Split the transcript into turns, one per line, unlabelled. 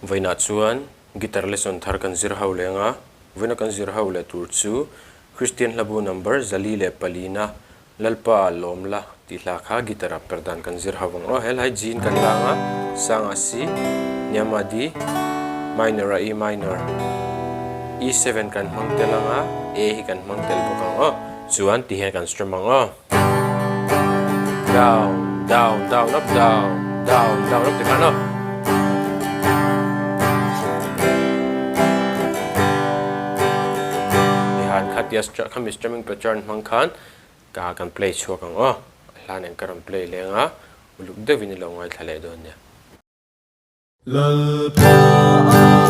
Vawiinah chuan guitar lesson thar kan zir ho leng a, vawiina kan zir ho leh tur chu Kristian hlabu number 404 Lalpa lawm la tih hla kha guitar ah per dan kan zir ho ang aw. Helai G in kan lang a, sangah C, hniamah D, minor ah E minor, E7 kan hmang tel ang a, A hi kan hmang tel bawk ang aw. Chuan ti hian kan strum ang aw. Down, down, down, up, down, down, down, up ti khan aw. Tihan khatia khami strumming pattern hmang khan ka kan play chhuak ang aw. A hla nen ka rawn play leng a, uluk deuhin i lo ngaithla leh dawn nia.
Lalpa.